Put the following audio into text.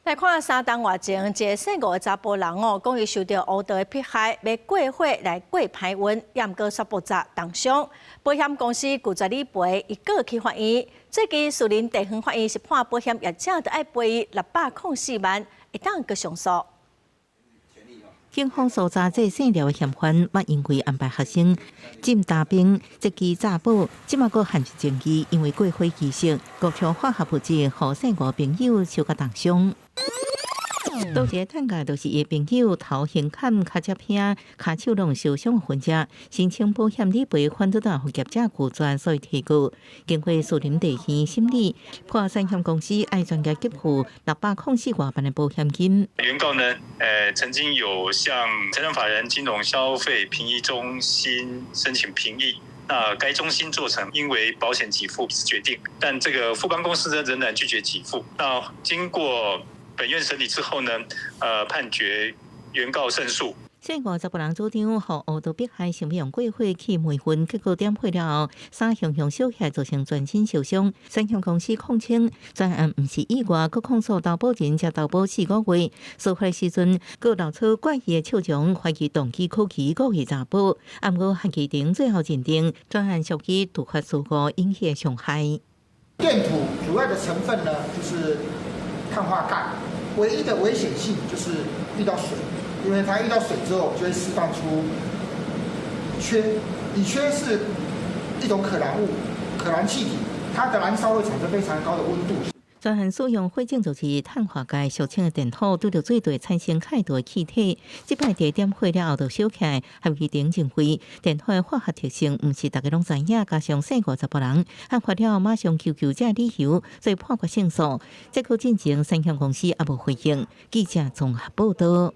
來看3冬外前，一个姓吳的查埔人哦，講伊受著烏道的迫害，欲過火來過歹運，也毋過煞爆炸重傷。保險公司拒絕理賠，伊告去法院。最近士林地方法院是判保險業者著愛賠伊604萬，會當閣上訴。警方搜查這姓廖的嫌犯，捌因為安排學生進大兵，這支詐保，這馬閣陷入爭議，因為過火儀式，各種化學物質，予姓吳朋友受甲重傷。倒一個探價就是伊朋友頭先砍跤脊片，跤手攏受傷的患者，申請保險理賠，反倒予業者拒絕，所以提告。經過士林地院審理，判產險公司愛全額給付604外萬的保險金。原告呢，曾經有向財團法人金融消費評議中心申請評議，那該中心做成應為保險給付決定，但這個富邦公司呢仍然拒絕給付。那經過本院審理之後呢，判決原告勝訴。姓吳查埔人主張，予烏道迫害，想欲用過火去霉運，結果點火了後，衫雄雄燒起來，造成全身受傷。產險公司控稱，全案毋是意外，閣控訴投保人才投保4個月，事發時陣，閣露出怪異的笑容，懷疑動機可疑，故意詐保。毋過合議庭最後認定，全案屬於突發事故引起的傷害。電土主要的成分呢，就是碳化鈣。唯一的危險性就是遇到水，因為它遇到水之後就會釋放出炔，乙炔是一種可燃物、可燃氣體，它的燃燒會產生非常高的溫度。專案使用火種就是碳化鈣俗稱的電土，拄著水就會產生較大的氣體。這擺佇點火了後就燒起來，合議庭認為電土的化學特性毋是逐家攏知影，加上姓吳查埔人案發了後馬上求救這理由，所以判決勝訴。這個進前產險公司也無回應。記者綜合報道。